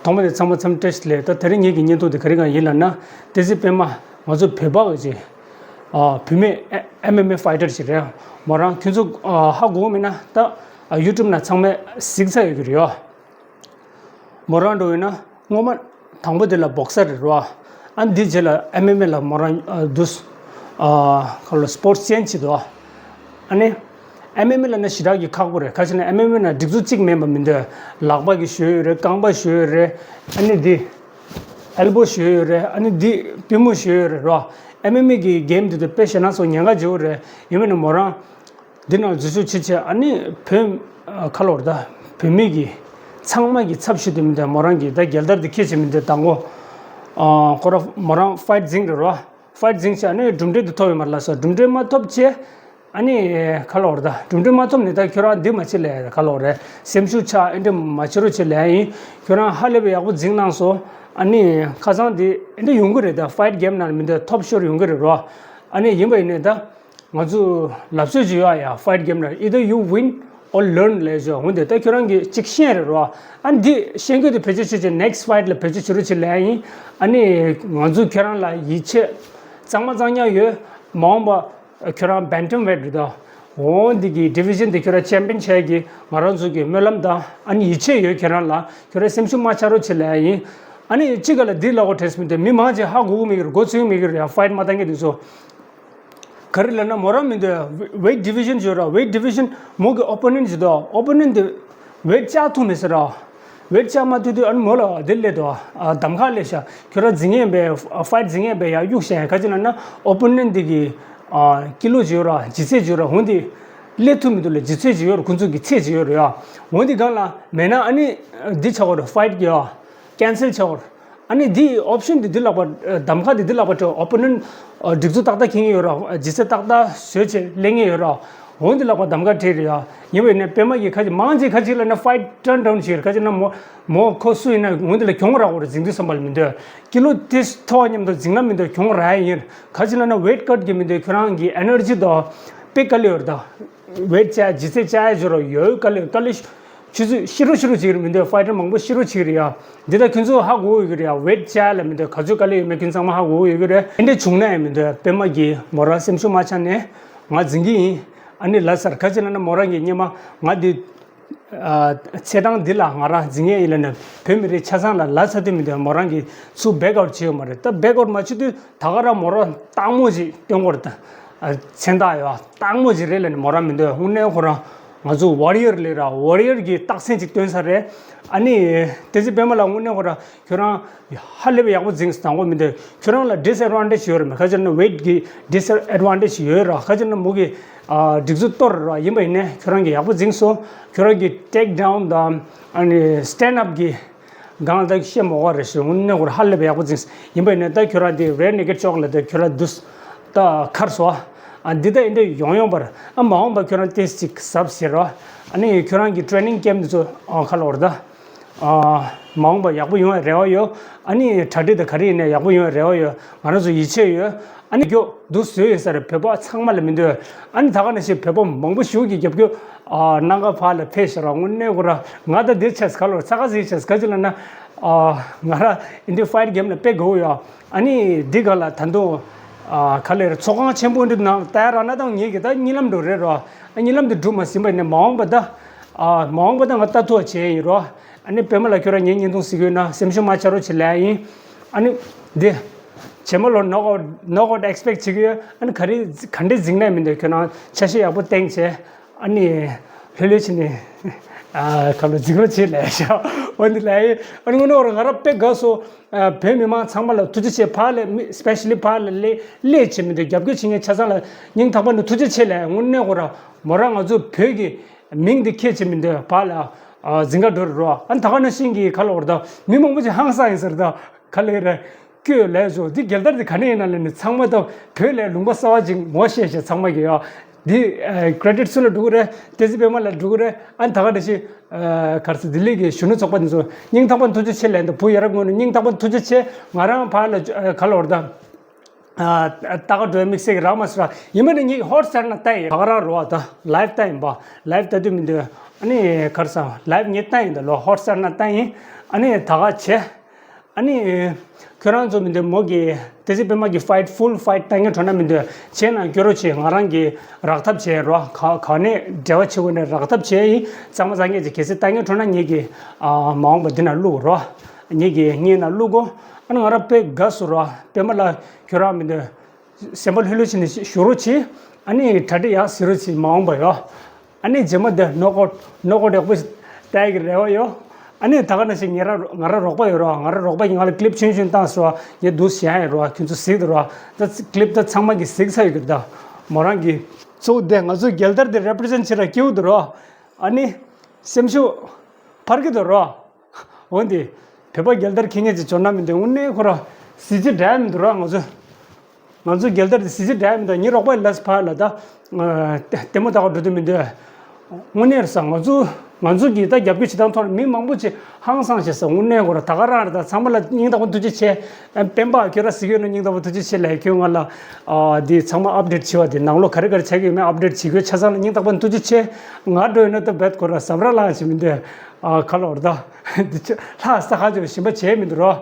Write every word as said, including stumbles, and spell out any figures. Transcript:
ཚང་མ་དེ་ཚང་མ་འཚམས་བཀྲ་ཤིས་བདེ་ལེགས། ད་དེ་རིང་ངེད་ཀྱི་བརྙན་ཐུང་དེ་ག་རེ་གང་ཡིན་ལབ་ན། བསྟན་འཛིན་པད་མ་ང་ཚོ་བོད་པ་གི་ཅིག་ཨ་བུད་མེད་ཨེ་ཨེམ་ཨེམ་ཨེ་ཕའི་ཊར་ཅིག་རེད། མོ་རང་ཁྱོད་ཚོ་ཨ་ཧ་གོ་གི་མེད་ན་ད་ཨ་ཡུ་ཊུབ་ནང་ཚང་མས་གཟིགས་ཚར་ཡོད་ཀྱི་རེད་ཡོ། མོ་རང་འགྲོ་ཡོད་ན་སྔོན་མ་དང་པོ་དེ་ལ་བོག་སར་རེད་རོ། ཨ་འདི་རྗེས་ལ་ཨེམ་ཨེམ་ཨེ་ལ་མོ་རང་ཨ་འདུག་ཨ་ཁ་ལོ་སི་པོར་ཊི་ཅན་བྱེད་དོ། ཨ་ནི་ཨེམ་ཨེམ་ཨེ་ལབ་ན་ཞེ་དྲག་གི་ཁག་པོ་རེད། ག་ཅི་ན་ཨེམ་ཨེམ་ཨེ་ན་སྒྲིག་འཛུགས་གཅིག་མིན་པ་མི་འདུག་ལག་པ་གི་ཞུ་ཡོད་རེད། རྐང་པ་ཞུ་ཡོད་རེད། ཨ་ནི་འདི་ཨེལ་བོ་ཞུ་ཡོད་རེད། ཨ་ནི་འདི་པུས་མོ་ཞུ་ཡོད་རེད་རོ། ཨེམ་ཨེམ་ཨེ་གི་གེམ་འདི་དུ་དཔེ་བཤད་ན་སོ་ཉེན་ཁ་བརྗོད་རེད། ཡིན་པས་ན་མོ་རང་འདི་ནང་འཛུལ་ཞུགས་བྱེད་ཆེད། ཨ་ནི་བོད་ཁ་ལོར་ད་བོད་མི་གི་ཚང་མ་གི་ཚབ་ཞུ་དུ་མི་འདུག་མོ་རང་གི་ད་རྒྱལ་དར་འདི་ཁྱེར་བྱེད་མི་འདུག་དང་པོ་ཁོ་ར་མོ་རང་ཕའི་ཊི་འཛིང་རེད་རོ། ཕའི་ཊི་འཛིང་བྱས་ཨ་ནི་གྲུབ་འབྲས་དེ་ཐོབ་ཡོད་མ་རེད་ལ་སོ། གྲུབ་འབྲས་མ་ཐོབ་བྱས་ཨ་ནི་ཁ་ལོར་ད་གྲུབ་འབྲས་མ་ཐོབ་ནས་ད་ཁྱོད་རང་འདི་མ་བྱེད་ལས་ཁ་ལོར་རེད། སེམས་ཤུགས་ཆག་ཨེ་འདྲ་མ་བྱེད་རོགས་བྱེད་ལས་ཡིན། ཁྱོད་རང་ཧ་ལས་པའི་ཡག་པོ་འཛིང་གནང་སོ། ཨ་ནི་ཁ་སང་འདི་ཨེ་འདྲ་ཡོང་གི་རེད། ད་ཕའི་ཊི་གེམ་ནང་མི་འདུག་ཐོབ་ཤོར་ཡོང་གི་རེད་རོ། ཨ་ནི་ཡིན་པ་ཡིན་ནས་ད་ང་ཚོ་ལབ་སྲོལ་ཅིག་ཡོད་ཨ་ཡ། Fight game ལ་either you win or learn ལབ་ཡོད། འོན་ཏེ་ད་ཁྱོད་རང་གིས་གཅིག་ཤེས་རེད་རོ། ཨ་འདི་ཤེས་རྒྱུ་དེ་བེད་སྤྱོད་བྱེད་ཆེད་next fight ལ་བེད་སྤྱོད་བྱེད་རོགས་བྱེད་ལབ་ཡིན། ཨ་ནི་ང་ཚོ་ཁྱོད་རང་ལ་ཡིད་ཆེས་གཙང་མ་གཙང་རྐྱང་ཡོད། མ་འོངས་པ་ཁྱོད་རང་bantamweight རེད་ད། འོ་འདི་གི་ཌི་བི་ཤན་དེ་ཁྱོད་རང་ཆེམ་པིན་ཆགས་ཀྱི་ང་རང་ཚོ་གི་སྨོན་ལམ་དང་ཨ་ནི་ཡིད་ཆེས་ཡོད། ཁྱོད་རང་ལ་ཁྱོད་རང་སེམས་ཤུགས་མ་ཆག་རོགས་བྱེད་ལབ་ཡིན། ཨ་ནི་གཅིག་ག་ལ་འདི་ལབ་དགོས་དྲན་མི་འདུག་མི་མང་ཆེ་ཧ་གོ་གི་མེད་ཀྱི་རེད། མགོ་ཚོས་མེད་ཀྱི་རེད་ཡ། ཕའི་ཊི་མ་བཏང་མཁན་དེ་ཚོ། ག་རེ་ལབ་ན་མོ་རང་མི་འདུག weight division ཡོད་ར། weight division མོ་གི་opponent ཅིག་འདུག opponent དེ་weight བཅག་ཐུབ་མེད་ཟེར་ར། weight བཅག་མ་ཐུབ་དུས་ཨ་ནི་མོ་ལ་དེ་སླེབས་འདུག་ཨ་གདམ་ཁ་སླེབས་ཤག་ཁྱོད་རང་འཛིང་ངེས་པས་ཕའི་ཊི་འཛིང་ངེས་པས་ཡར་གཡུག་ཤག་ག་ཅི་ལབ་ན་opponent དེ་གི་ཨ་ཀི་ལོ་ཅིག་ཡོད་ར། ལྗིད་ཚད་ཅིག་ཡོད་ར། འོན་ཏེ་སླེབས་ཐུབ་མི་འདུག་ལ། ལྗིད་ཚད་ཅིག་ཡོད་ར། ཁོང་ཚོ་གི་ཚད་ཅིག་ཡོད་ར་ཡ། འོན་ཏེ་གང་ལ་མེད་ན་ཨ་ནི་འདི་ཆགས་དགོས་ར། ཕའི་ཊི་གི་ཡ་ཀེན་སེལ་ཆགས་དགོས་ར། ཨ་ནི་འདི་ཨོབ་ཤན་འདི་འདི་ལག་པ་གདམ་ཁ་འདི་འདི་ལག་པ་སྤྲད། ཨོ་པོ་ནན་ཊི་སྒྲིག་འཛུགས་ཏག་ཏག་འཁྱེར་མཁན་ཡོད་ར། ལྗིད་ཚད་ཏག་ཏག་བཟོས་བྱས་སླེབས་མཁན་ཡོད་ར། འོ་འདི་ལག་པ་གདམ་ཁ་སྤྲད་རེད་ཡ། ཡིན་པ་ཡིན་ན་པད་མ་གིས་ཁ་ཅིག་མང་ཆེ་ཁ་ཅིག་ལབ་ན་ཕའི་ཊི་ཊརན་ཌའུན་བྱེད་རེད། ཁ་ཅིག་ན་མོ་མོ་ཁོ་སུ་ཡིན་ན་འོ་འདི་ལ་གྱོང་རག་དགོས་རེད། འཛིང་དུས་བསམ་པ་ལ་མི་འདོད། ཀི་ལོ་དེ་མཐོ་བ་མཉམ་དུ་འཛིང་ན་མི་འདོད། གྱོང་རག་ཡ་ཡིན། ཁ་ཅིག་ལབ་ན་ཝེ་ཊི་ཀཊ་གི་མི་འདོད། ཁྱོད་རང་གི་ཨེ་ནར་ཇི་དང་དཔེ་དཀའ་ལས་ཡོད་རེད་ད། ཝེ་ཊི་བཅག་ལྗིད་ཚད་བཅག་ཡ་ཅིག་ར་ཡོད་དཀའ་ལས་དཀའ་ལས། ཆུ་ཚོད་ཤི་རུ་ཤི་རུ་བྱེད་ཀྱི་རེད་མི་འདུག་ཕའི་ཊར་མང་པོ་ཤི་རུ་བྱེད་ཀྱི་རེད་ཡ། འདི་ལྟར་ཁྱོད་ཚོ་ཧ་གོ་ཡོད་ཀྱི་རེད་ཡ། ཝེ་ཊི་བཅག་ལ་མི་འདུག་ག་ཚོད་དཀའ་ལས་ཡོད་མེད་ཁྱོད་ཚང་མ་ཧ་གོ་ཡོད་ཀྱི་རེད། ཨེ་འདྲ་བྱུང་ན་ཡང་མི་འདུག་པད་མ་གིས་མོ་རང་སེམས་ཤུགས་མ་ཆག་ནས་ང་འཛིང་གི་ཡིན། ཨ་ནི་ལབ་ཚར། ག་ཅི་ལབ་ན་མོ་རང་གིས་སྔོན་མ་ང་འདི་ཚེས་གྲངས་འདི་ལ་ང་རང་འཛིང་ཡས་ཡིན་ལབ་ནས་བོད་མི་རིགས་ཆ་ཚང་ལ་ལབ་ཚར་དུས་མི་འདུག་མོ་རང་གིས་ཚུར་བེག་ཨའུཊ་བྱེད་ཡོད་མ་རེད། ད་བེག་ཨའུཊ་མ་བྱེད་དུས་ད་ག་རང་མོ་རང་སྟག་མོ་ཅིག་སྟོན་དགོས་རེད་ད། མཚན་རྟགས་ཡོད་སྟག་མོ་ཅིག་རེད་ལབ་ནས་མོ་རང་མི་འདོད། དངོས་གནས་ཁོ་རང་ང་ཚོ་ཝོ་རི་ཡར་ལས་ར་ཝོ་རི་ཡར་གྱི་རྟགས་མཚན་ཅིག་སྟོན་ས་རེད། ཨ་ནི་བསྟན་འཛིན་པད་མ་ལགས་དངོས་གནས་ཁོ་རང་ཁྱོད་རང་ཧ་ལས་པའི་ཡག་པོ་འཛིངས་སོང་དང་པོ་མི་འདོད། ཁྱོད་རང་ལ་ཌིས་ཨེཌ་ཝན་ཊེཇ་ཡོད་རེད་མ། ག་ཅི་ན་ཝེ་ཊི་གི་ཌིས་ཨེཌ་ཝན་ཊེཇ་ཡོད་ར། ག་ཅི་ན་མོ་གི་སྒྲིག་འཛུགས་གཏོར་ར། ཡིན་པ་ཡིན་ནས་ཁྱོད་རང་གིས་ཡག་པོ་འཛིངས་སོང་། ཁྱོད་རང་གི་ཊེག་ཌའུན་དང་ཨ་ནི་སི་ཊེན་ཌ་ཨབ་གི་སྒང་ལ་ད་བཤད་མོ་ག་རེ་ཞུ། དངོས་གནས་ཁོ་རང་ཧ་ལས་པའི་ཡག་པོ་འཛིངས། ཡིན་པ་ཡིན་ན་ད་ཁྱོད་རང་དེ་རེར་ནེ་ཀེཌ་ཅོག་ལ་ད་ཁྱོད་རང་དུས་ད་ཁར་སོ། ཨ་འདི་ད་ཨེ་འདྲ་ཡོང་ཡོང་པར་ཨ་མ་འོངས་པ་ཁྱོད་རང་ཏེས་ཅིག་གཟབ་ཟེར་རོ། ཨ་ནི་ཁྱོད་རང་གི་ཊེ་རེ་ནིང་ཀེམ་དེ་ཚོ་ཨ་ཁ་ལོར་ད་ཨ་མ་འོངས་པ་ཡག་པོ་ཡོང་བའི་རེ་བ་ཡོད། ཨ་ནི་གྲ་སྒྲིག་དང་ག་རེ་ཡིན་ནའི་ཡག་པོ་ཡོང་བའི་རེ་བ་ཡོད། ང་རང་ཚོ་ཡིད་ཆེས་ཡོད། ཨ་ནི་མགྱོགས་འདུག་བཟོས་ཡོད་ས་རེད། བོད་པ་ཚང་མ་ལ་མི་འདོད། ཨ་ནི་ད་ག་ནང་བཞིན་བོད་པ་མང་པོ་ཞིག་གིས་རྒྱབ་སྐྱོར་གནང་ག་ཕར་ལ་ཕེབས་ཤག་ར། དངོས་གནས་ཁོ་ར་ང་ད་འདིར་ཆས་ག་ལོར་ཚ་ག་ཟིག་ཆས་ག་ཅི་ལབ་ན་ང་ར་ཨིན་ཌི་ཕའི་ཊི་གེམ་ལ་དཔེ་དགའ་བོ་ཡོད། ཨ་ནི་འདི་ག་ལ་ད་དུང་ག་ལེར་ཚོགས་ཁང་ཆེན་པོ་འདི་ནང་ལྟ་ཡ་རག་ན་ད་ངེད་ཀྱི་ད་གཉིད་ལམ་འགྲོ་རེད་རོ། གཉིད་ལམ་འདི་འགྲུབ་མ་ཟིན་པ་ནས་མ་འོངས་པ་ད་མ་འོངས་པ་ད་ང་ལྟ་ཐུབ་པ་བྱས་ཡིན་རོ། ཨ་ནི་པད་མ་ལགས་ཁྱོད་རང་ངའི་བརྙན་ཐུང་གཟིགས་ཡོད་ན་སེམས་ཤུགས་མ་ཆག་རོགས་བྱེད་ལབ་ཡིན། ཨ་ནི་འདི་རྗེས་མ་ལོ་ནོག་ཨའུཊ་ནོག་ཨའུཊ་ཨེག་སི་པེག་བྱེད་ཀྱི་ཡོད། ཨ་ནི་ག་རེ་ག་འདྲས་འཛིང་ནས་མི་འདུག་ཁྱོད་རང་ཆ་ཤས་ཡག་པོ་བསྟན་བྱས། ཨ་ནི་ལྷོད་ལྷོད་བྱས་ནས་ཨ་ཁ་ལོ་འཛིང་རོགས་བྱེད་ལབ་ཤག་འོ་འདི་ལབ་ཡིན། ཨ་ནི་དངོས་གནས་ང་རང་དཔེ་དགའ་སོང་། ཨ་བོད་མི་མང་ཚང་མ་ལ་ཐུགས་རྗེ་ཆེ། ཕར་ལ་མི་སི་པེ་ཤ་ལི་ཕར་ལ་སླེབས་སླེབས་བྱེད་མི་འདུག་རྒྱབ་སྐྱོར་བྱེད་མཁན་ཆ་ཚང་ལ་སྙིང་ཐག་པ་ནས་ཐུགས་རྗེ་ཆེ་ལབ། དངོས་གནས་ཁོ་ར་མོ་རང་ང་ཚོ་བོད་ཀྱི་མིང་འདི་ཁྱད་བྱེད་མི་འདོད་བ་ལ། ཨ་འཛིང་ག་འགྲོ་རེད་རོ། ཨ་ད་ག་ནང་བཞིན་གྱི་ཁ་ལོ་བར་ད་མི་མང་པོ་ཞིག་ཧང་སང་ཡིན་ཟེར། ད་ག་ལེ་རེད་སྐྱོད་ལས་བཟོ་འདི་རྒྱལ་དར་འདི་ག་ནས་ཡིན་ན་ལས་ནི་ཚང་མ་ད་བོད་ལས་ལུང་པ་གསར་བ་ཅིག་ངོ་ཤེས་ཤེས་ཚང་མ་གི་ཡོད། འདི་ཀྲེ་ཌིཊ་སུ་ལ་འགྲོ་གི་རེད། བསྟན་འཛིན་པད་མ་ལ་འགྲོ་གི་རེད། ཨ་ད་ག་ནང་བཞིན་ག་རེ་ཟེར་ལྡི་ལི་གི་གཞོན་ནུ་ཚོགས་པ་འདི་ཚོ་སྙིང་ཐག་པ་ཐུགས་རྗེ་ཆེ་ལབ། ད་བུ་ཡ་རབས་ངོས་ནས་སྙིང་ཐག་པ་ཐུགས་རྗེ་ཆེ། ང་རང་ཕར་ལ་ཁ་ལོ་བར་ད། ཨ་ལྟ་ག་འགྲོ་ཡ་དམིགས་བསལ་གྱི་རག་མ་སོང་ར། ཡིན་པ་ནི་ངས་ཧོ་ཊི་སི་ཊར་ནང་ལྟ་ཡིན། ད་ག་རང་རོ་ད་ལའིབ་ལྟ་ཡིན་པ། ལའིབ་ལྟ་དུས་མི་འདུག་ཨ་ནི་ག་རེ་ཟེར་ལའིབ་ངས་ལྟ་ཡིན། ད་ལོ་ཧོ་ཊི་སི་ཊར་ནང་ལྟ་ཡིན། ཨ་ནི་ད་ག་བྱས། ཨ་ནི་ཁྱོད་རང་ཚོ་མི་འདུག་མོ་གི་སྡེ་སྲིད་པད་མ་གི་ཕའིཊ་ཕུལ་ཕའིཊ་ལྟ་ངན་འགྲོ་ན་མི་འདུག་བྱས་ན་སྐྱོ་རོ་བྱེད། ང་རང་གི་རག་ཐབས་བྱས་རོ། ག་ག་ནས་འབྲེལ་བ་བྱེད་དགོས་ནས་རག་ཐབས་བྱས་ཡིན། གཙང་མ་གཙང་ངེས་ཀྱི་གལ་སྲིད་ལྟ་ངན་འགྲོ་ན་ངེད་ཀྱི་ཨ་མ་འོངས་པ་འདི་ན་བླུག་རོ། ངེད་ཀྱི་སྔས་ན་བླུག་གོ། ཨ་ནི་ང་རང་དཔེ་དགའ་སུ་རོ། པད་མ་ལ་ཁྱོད་རང་མི་འདུག་སེམས་པ་ལྷོད་ལྷོད་བྱས་ནས་ཞུ་རོགས་གྱིས། ཨ་ནི་གྲ་སྒྲིག་ཡག་བཟོ་རོགས་གྱིས་མ་འོངས་པ་ཡོ། ཨ་ནི་རྗེས་མ་འདི་སྣོད་ཀོ་སྣོད་ཀོ་ཡག་པོ་ཞིག་ལྟ་ཡག་གི་རེ་བ་ཡོད། ཨ་ནི་ད་ག་ནང་བཞིན་ངེད་རང་ང་རང་རོགས་པ་ཡོད་རོགས། ང་རང་རོགས་པ་ཡིན། ང་ལ་ཀི་ལིབ་ཆུང་ཆུང་བཏང་སོ། ངས་འདུག་བཞག་ཡིན་རོགས། ཁྱོད་ཚོ་གཟིགས་འདུག་རོགས། ད་ཀི་ལིབ་ད་ཚང་མ་གིས་གཟིགས་ཚར་ཡོད་གི། ད་མོ་རང་གིས་གཙོ་བོ་དེ་ང་ཚོ་རྒྱལ་དར་དེ་རེ་པི་རི་ཛེན་ཊི་བྱེད་ར་སྐྱིད་པོ་འདུག་རོགས། ཨ་ནི་སེམས་ཤུགས་འཕར་གི་འདུག་རོགས། འོན་ཏེ་བོད་པ་རྒྱལ་དར་འཁྱེར་མཁན་ཅིག་འབྱོར་ན་མི་འདུག་དངོས་གནས་ཁོ་རང་གཟི་བརྗིད་འདྲ་མི་འདུག་ར། ང་ཚོ་ང་ཚོ་རྒྱལ་དར་དེ་གཟི་བརྗིད་འདྲ་མི་འདུག་ངའི་རོགས་པ་ལས་ཕར་ལ་ད་ལྟད་མོ་ལྟ་ག་འགྲོ་དུས་མི་འདུག་དངོས་གནས་རེད་ས། ང་ཚོ་ང་ཚོ་གིས་ད་རྒྱབ་སྐྱོར་བྱེད་སྟངས་ཐོག་ལ་མི་མང་པོ་ཅིག་ཧང་སངས་བྱེད་ས། དངོས་གནས་ཁོ་རང་ད་ག་རང་རེད། ད་ཚང་མ་ལ་སྙིང་ཐག་པ་ཐུགས་རྗེ་ཆེ། ཨ་སྤེན་པ་ཁྱོད་རང་གཟིགས་ཡོད་ན་སྙིང་ཐག་པ་ཐུགས་རྗེ་ཆེ་ལབ། ཁྱོད་ང་ལ་ཨ་འདི་ཚང་མ་ཨབ་ཌེཊ་བྱེད་པ་དེ་ནང་ལོགས་ག་རེ་ག་རེ་བྱེད་ཀྱི་ཡོད་མེད་ཨབ་ཌེཊ་བྱེད་དགོས་ཆ་ཚང་ལ་སྙིང་ཐག་པ་ཐུགས་རྗེ་ཆེ། ང་འགྲོ་ཡོད་ན་ད་བེད་ཁོ་རང་ཟབ་ར་ལངས་བྱེད་མི་འདུག་ཨ་ཁ་ལོར་ད་འདི་ཆ་ལྷ་ས་ཁ་ཅོ་ཞིམ་པ་བྱས་མི་འདུག་རོ།